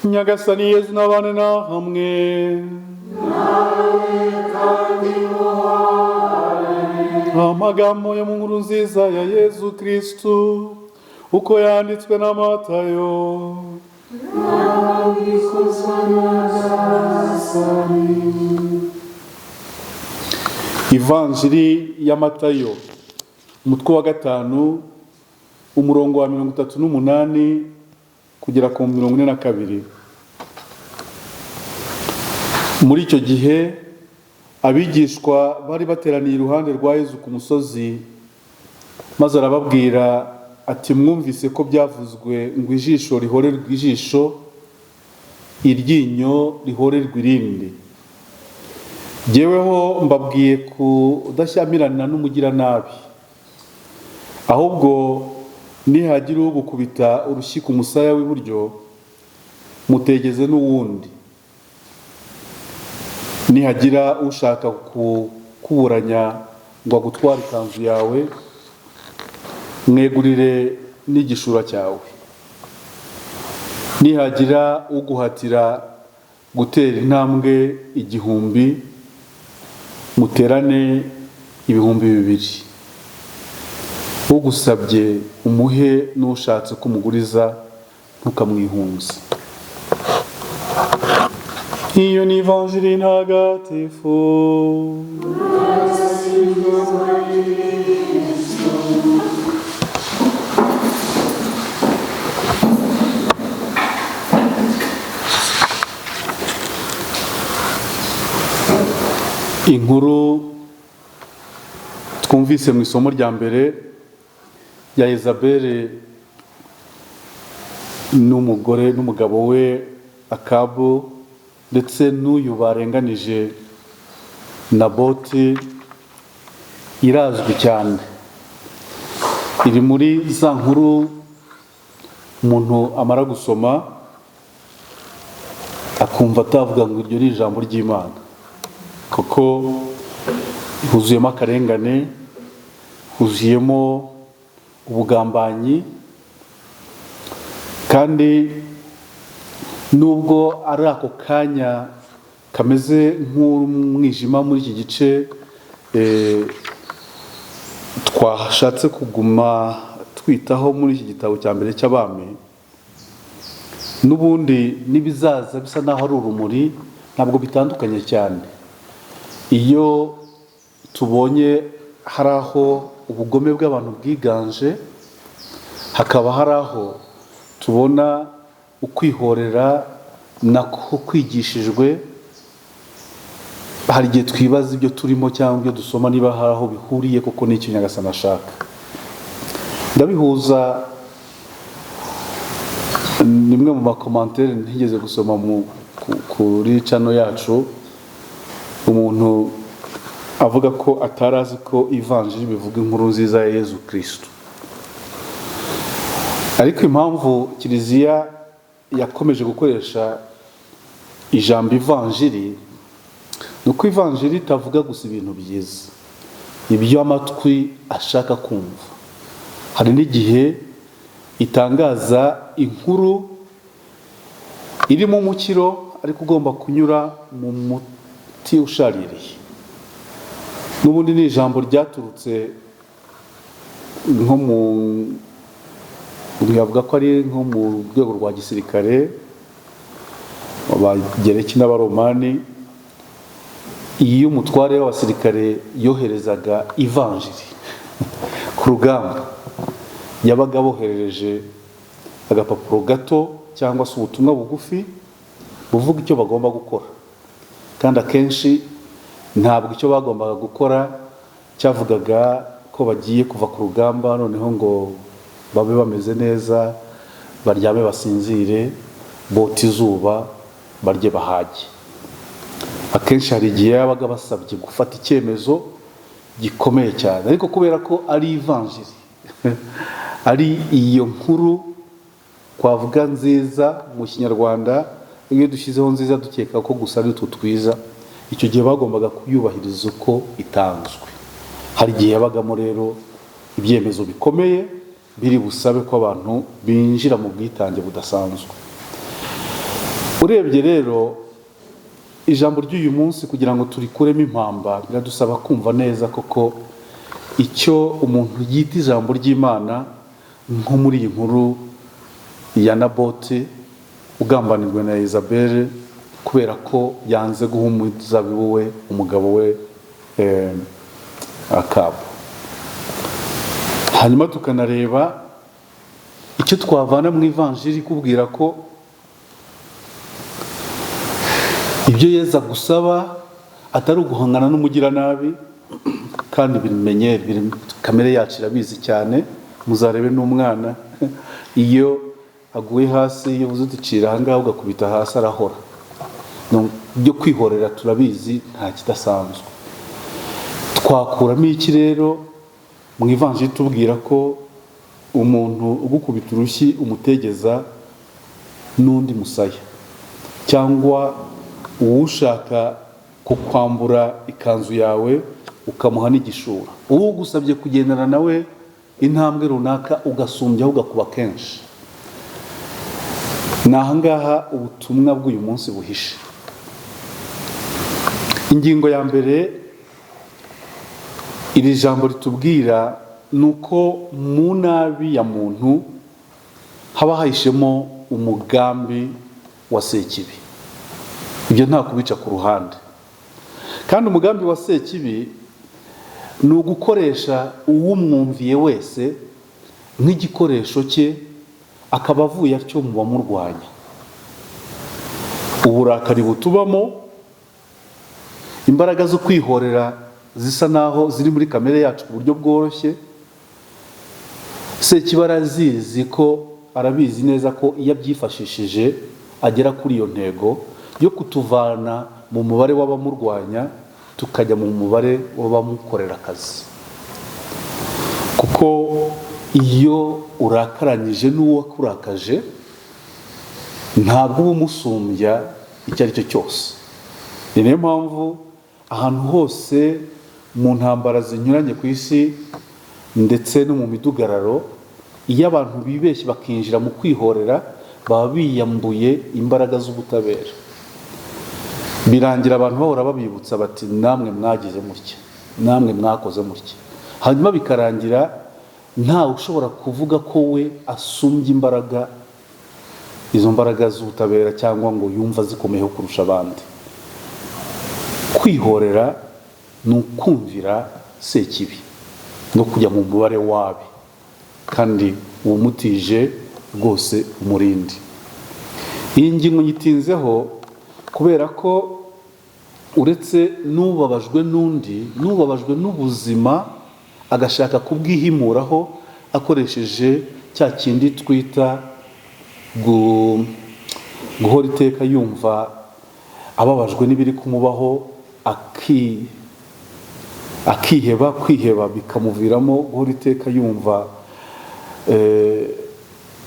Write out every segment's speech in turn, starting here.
Nyagasani Yezu n'abane na hamwe. Amagambo yo mu nkuru nziza ya Yezu Kristu uko yanditswe na Matayo. Ivanjiri ya Matayo umutwe wa 5 umurongo wa 38 kugera ku 42. Muri icyo gihe abigishwa bari bateraniye iruhande rwa Yezu ku musozi, maze arababwira ati: mwumvise ko byavuzwe ngo ijisho rihorerwe ijisho, iryinyo rihorerwe irindi. Jyeweho mbabwiye kudashyamirana n'umugiranabi, ahubwo nihagira ugukubita urushyi ku musaya w'iburyo, mutegeze n'uwundi. Nihagira ushaka kukuburanya ngo agutware ikanzu yawe, mwegurire n'igishura cyawe. Nihagira uguhatira gutera intambwe 1000, muterane 2000. Ugusabye umuhe, n'ushatse kumuguriza ntukamwihunze. Iyo ni Ivanjiri ntagatifu. Inkuru twumvise mu isomo rya mbere ya Yezabeli n'umugore n'umugabo we Akabu, ndetse n'uyu barenganije Naboti, irazwi cyane. Iri muri za nkuru umuntu amara gusoma akumva atavuga ngo iryo ni ijambo ry'Imana, kuko huzuyemo akarengane, huzuyemo ubugambanyi, kandi nubwo ari ako kanya kameze nk'umwijima muri iki gice twashatse kuguma twitaho muri iki gitabo cya mbere cy'abami, n'ubundi n'ibizaza bisa naho ari urumuri, ntabwo bitandukanye cyane. Iyo tubonye hari aho ubugome bw'abantu bwiganje, hakaba hari aho tubona ukwihorera nako kwigishijwe, hari igihe twibaza ibyo turimo cyangwa ibyo dusoma niba hari aho bihuriye koko n'icyo Nyagasani ashaka. Ndabihuza nimwe mu makomantere ntigeze gusoma kuri channel yacu, umuntu avuga ko atarazi ko Ivanjiri bivuga inkuru nziza ya Yezu Kristo. Ariko impamvu Kiliziya yakomeje gukoresha ijambo Ivanjiri ni uko Ivanjiri itavuga gusa ibintu byiza, ibyo amatwi ashaka kumva. Hari n'igihe itangaza inkuru irimo umukiro, ariko ugomba kunyura mu muti ushaririye. N'ubundi ni ijambo ryaturutse nko mu, yavuga ko ari nko mu rwego rwa gisirikare, abagereki n'abaromani, iyo umutware w'abasirikare yoherezaga Ivanjiri ku rugamba, yabaga aboherereje agapapuro gato cyangwa se ubutumwa bugufi buvuga icyo bagomba gukora. Kandi akenshi ntabwo icyo bagombaga gukora cyavugaga ko bagiye kuva ku rugamba noneho ngo babe bameze neza, baryame basinzire, bote izuba, barye bahage. Akenshi hari igihe yabaga basabye gufata icyemezo gikomeye cyane, ariko kubera ko ari Ivanjiri, ari iyo nkuru twavuga nziza mu Kinyarwanda, iyo dushyizeho nziza dukeka ko gusa ari utwo twiza, icyo gihe bagombaga kuyubahiriza uko itanzwe. Hari igihe yabagamo rero ibyemezo bikomeye biri busabe ko abantu binjira mu bwitange budasanzwe. Urebye rero ijambo ry'uyu munsi, kugira ngo turikuremo impamba, biradusaba kumva neza koko icyo umuntu yita ijambo ry'Imana, nko muri iyi nkuru ya Naboti ugambanirwe na Isabelle kubera ko yanze guha umuzabibu we umugabo we Akabu. Hanyuma tukanareba icyo twavana mu ivanjiri ikubwira ko ibyo Yezu agusaba atari uguhangana n'umugiranabi, kandi bimenye kamere yacu irabizi cyane. Muzarebe n'umwana iyo aguye hasi, iyo uvuze uti: "Cira ahangaha", ugakubita hasi, arahora. Byo kwihorera turabizi, nta kidasanzwe. Twakuramo iki rero mu ivanjiri tubwira ko umuntu ugukubita urushyi umutegeza n'undi musaya, cyangwa uwushaka kukwambura ikanzu yawe ukamuha n'igishura, uwugusabye kugendana nawe intambwe runaka ugasumbyaho ugakuba kenshi? Ni ahangaha ubutumwa bw'uyu munsi buhishe. Ingingo ya mbere iri jambo ritubwira ni uko mu nabi ya muntu haba hahishemo umugambi wa Sekibi. Ibyo nta kubica ku ruhande. Kandi umugambi wa Sekibi ni ugukoresha uwumwumviye wese nk'igikoresho cye, akaba avuye atyo mu bamurwanya. Uburakari butubamo, imbaraga zo kwihorera zisa naho ziri muri kamere yacu ku buryo bworoshye, Sekibi arazizi ko, arabizi neza ko iyo abyifashishije agera kuri iyo ntego yo kutuvana mu mubare w'abamurwanya tukajya mu mubare w'abamukorera akazi. Kuko iyo urakaranyije n'uwo wakurakaje, ntabwo uba umusumbya icyo ari cyo cyose. Ni niyo mpamvu ahantu hose mu ntambara zinyuranye ku isi, ndetse no mu midugararo, iyo abantu bibeshye bakinjira mu kwihorera, baba biyambuye imbaraga z'ubutabera. Birangira abantu bahora babibutsa bati: "Namwe mwagize mutya, namwe mwakoze mutya." Hanyuma bikarangira ntawe ushobora kuvuga ko we asumbye imbaraga izo mbaraga z'ubutabera, cyangwa ngo yumva zikomeyeho kurusha abandi. Kwihorera ni ukumvira Sekibi no kujya mu mubare wabi, kandi uwumutije rwose umurindi. Iyi ngingo nyitinzeho kubera ko uretse n'ubabajwe n'undi, n'ubabajwe n'ubuzima agashaka kubwihimuraho akoresheje cya kindi twita guhora iteka yumva ababajwe n'ibiri kumubaho, akiheba, kwiheba bikamuviramo guhora iteka yumva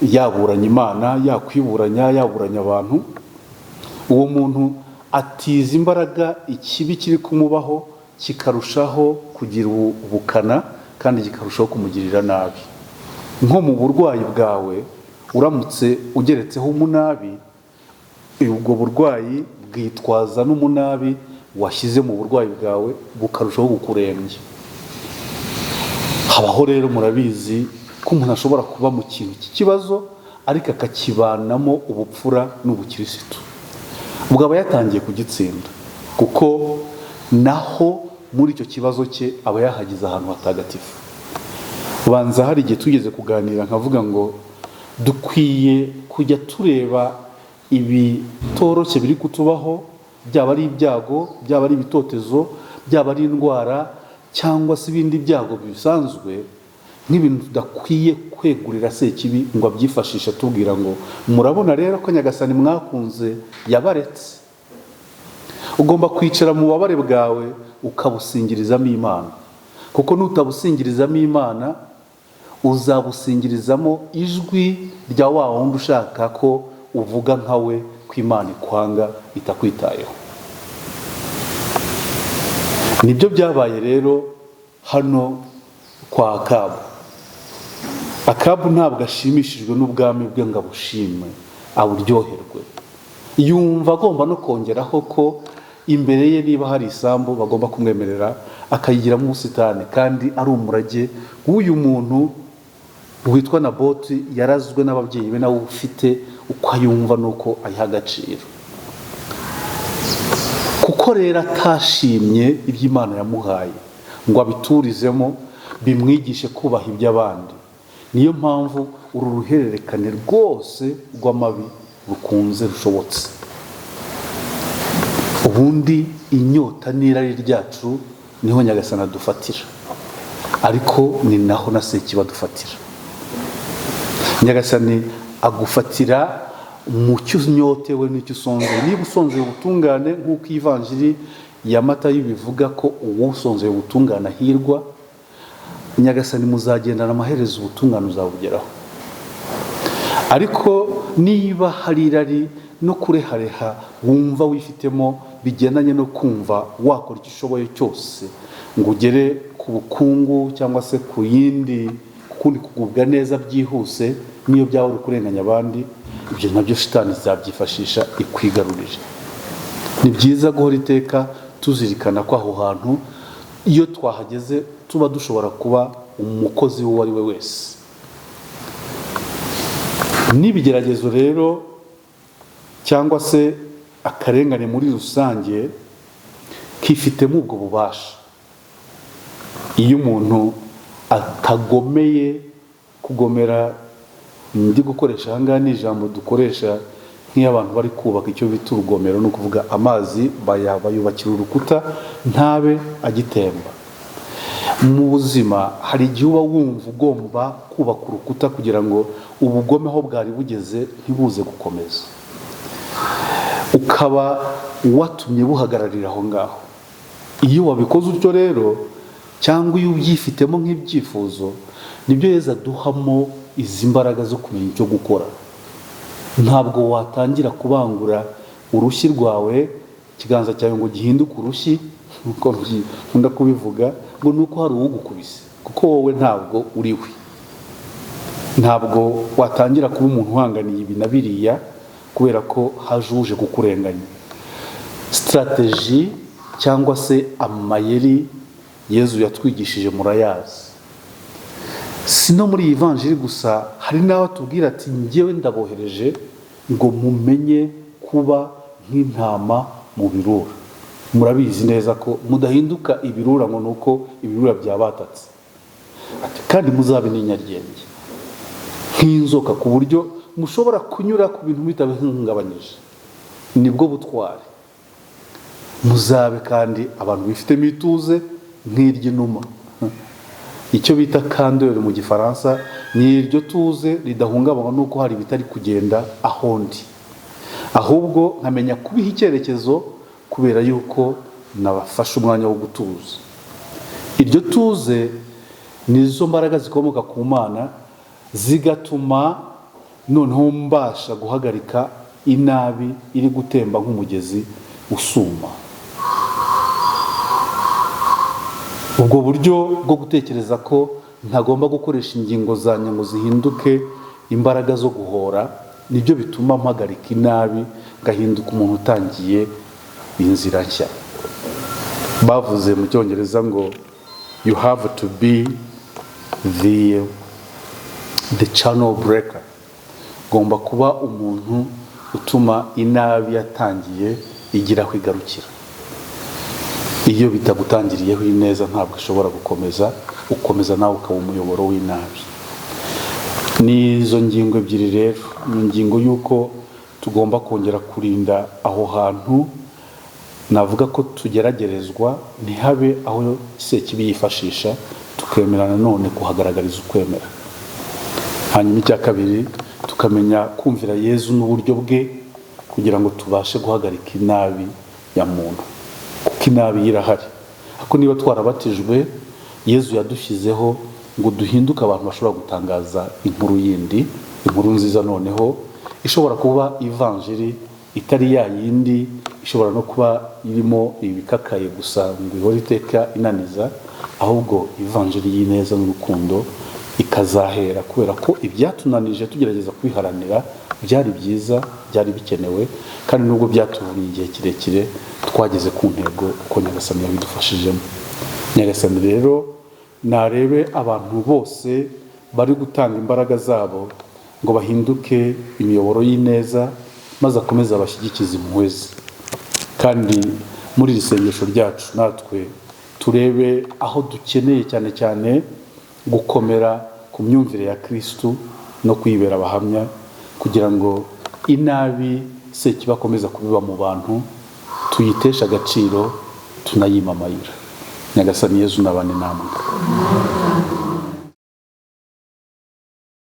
yaburanya Imana, yakwiburanya, yaburanya abantu. Uwo muntu atiza imbaraga ikibi kiri kumubaho, kikarushaho kugira ubukana kandi kikarushaho kumugirira nabi. Nko mu burwayi bwawe, uramutse ugeretseho umunabi, ubwo burwayi bwitwaza n'umunabi washyize mu burwayi bwawe, bukarushaho kukurembya. Habaho rero, murabizi ko umuntu ashobora kuba mu kintu cy'ikibazo ariko akakibanamo ubupfura n'ubukirisitu, ubwo aba yatangiye kugitsinda, kuko naho muri icyo kibazo cye aba yahagize ahantu hatagatifu. Ubanza hari igihe tugeze kuganira nkavuga ngo dukwiye kujya tureba ibitoroshye biri kutubaho, byaba ari ibyago, byaba ari ibitotezo, byaba ari indwara cyangwa se ibindi byago bisanzwe, nk'ibintu tudakwiye kwegurira Sekibi ngo abyifashishe atubwira ngo: "Murabona rero ko Nyagasani mwakunze yabaretse." Ugomba kwicara mu bubabare bwawe ukabusingirizamo Imana, kuko nutabusingirizamo Imana, uzabusingirizamo ijwi rya wa wundi ushaka ko uvuga nka we ko Imana ikwanga, itakwitayeho. Nibyo byabaye rero hano kwa Akabu. Akabu ntabwo ashimishijwe n'ubwami bwe ngo abushime, aburyoherwe. Yumva agomba no kongeraho ko imbere ye niba hari isambu bagomba kumwemerera akayigiramo ubusitani, kandi ari umurage w'uyu muntu witwa Naboti yarazwe n'ababyeyi be, nawe ufite uko ayumva n'uko ayiha agaciro. Kuko rero atashimye ibyo Imana yamuhaye ngo abiturizemo bimwigishe kubaha iby'abandi, niyo mpamvu uru ruhererekane rwose rw'amabi rukunze rushobotse. Ubundi inyota n'irari ryacu niho Nyagasani adufatira, ariko ni naho na Sekibi adufatira. Nyagasani agufatira mu cyo unyotewe n'icyo usonzeye. Niba usonzeye ubutungane, nk'uko ivanjiri ya Matayo bivuga ko uwusonzeye ubutungane ahirwa, Nyagasani muzagendana amaherezo ubutungane uzabugeraho. Ariko niba hari irari no kurehareha wumva wifitemo bigendanye no kumva wakora icyo ushoboye cyose ngo ugere ku bukungu cyangwa se ku yindi kundi kugubwa neza byihuse, niyo byaba uri kurenganya abandi, ibyo nabyo shitani izabyifashisha ikwigarurire. Ni byiza guhora iteka tuzirikana ko aho hantu iyo twahageze tuba dushobora kuba umukozi uwo ari we wese. N'ibigeragezo rero cyangwa se akarengane muri rusange kifitemo ubwo bubasha. Iyo umuntu atagomeye, kugomera ndi gukoresha aha ngaha ni ijambo dukoresha nk'iyo abantu bari kubaka icyo bita urugomero, ni ukuvuga amazi bayubakira urukuta ntabe agitemba. Mu buzima hari igihe uba wumva ugomba kubaka urukuta kugira ngo ubugome aho bwari bugeze ntibuze gukomeza, ukaba watumye buhagararira aho ngaho. Iyo wabikoze utyo rero, cyangwa iyo ubyifitemo nk'ibyifuzo, nibyo Yezu aduhamo izi mbaraga zo kumenya icyo gukora. Ntabwo watangira kubangura urushyi rwawe, ikiganza cyawe ngo gihinduke urushyi, nkuko nkunda kubivuga, ngo ni uko hari uwugukubise, kuko wowe ntabwo uri we. Ntabwo watangira kuba umuntu uhanganiye ibi na biriya kubera ko haje uje kukurenganya. Stratégie cyangwa se amayeri Yezu yatwigishije murayazi. Si no muri iyi vanjiri gusa, hari n'aho atubwira ati njyewe ndabohereje ngo mumenye kuba nk'intama mu birura. Murabizi neza ko mudahinduka ibirura ngo ni uko ibirura byabatatse. Ati kandi muzabe n'inyaryenge nk'inzoka, ku buryo mushobora kunyura ku bintu bitabihungabanyije. Nibwo butwari. Muzabe kandi abantu bifitemo ituze nk'iry'inuma. Icyo bita candeur mu Gifaransa ni iryo tuze ridahungabanywa n'uko hari ibitari kugenda aho ndi, ahubwo nkamenya kubiha icyerekezo kubera yuko nabafashe umwanya wo gutuza. Iryo tuze nizo mbaraga zikomoka ku Mana, zigatuma noneho mbasha guhagarika inabi iri gutemba nk'umugezi usuma. Ubwo buryo bwo gutekereza ko ntagomba gukoresha ingingo zanjye ngo zihinduke imbaraga zo guhora, nibyo bituma mpagarika inabi, ngahinduka umuntu utangiye inzira nshya. Bavuze mu Cyongereza ngo you have to be the channel breaker. Ugomba kuba umuntu utuma inabi yatangiye igira aho igarukira. Iyo bitagutangiriyeho ineza ntabwo ishobora gukomeza, ukomeza nawe ukaba umuyoboro w'inabi. Ni izo ngingo ebyiri rero, ni ingingo y'uko tugomba kongera kurinda aho hantu navuga ko tugeragerezwa, ntihabe aho Sekibi yifashisha, tukemera nanone kuhagaragariza ukwemera. Hanyuma icya kabiri, tukamenya kumvira Yezu n'uburyo bwe kugira ngo tubashe guhagarika inabi ya muntu, kuko inabi irahari. Ariko niba twarabatijwe, Yezu yadushyizeho ngo duhinduke abantu bashobora gutangaza inkuru yindi, inkuru nziza noneho ishobora kuba ivanjiri itari ya yindi, ishobora no kuba irimo ibikakaye gusa ngo ihore iteka inaniza, ahubwo ivanjiri y'ineza n'urukundo Ikazahera kubera ko ibyatunanije tugerageza kubiharanira byari byiza, byari bikenewe, kandi nubwo byatuvunye igihe kirekire, twageze ku ntego uko Nyagasani yabidufashijemo. Nyagasani rero narebe abantu bose bari gutanga imbaraga zabo ngo bahinduke imiyoboro y'ineza, maze akomeze abashyigikize impuhwe ze. Kandi muri iri sengesho ryacu natwe turebe aho dukeneye cyane cyane gukomera ku myumvire ya Kirisitu no kuyibera abahamya, kugira ngo inabi Sekibi akomeza kubiba mu bantu tuyiteshe agaciro, tunayimamayira. Nyagasani Yezu nabane namwe.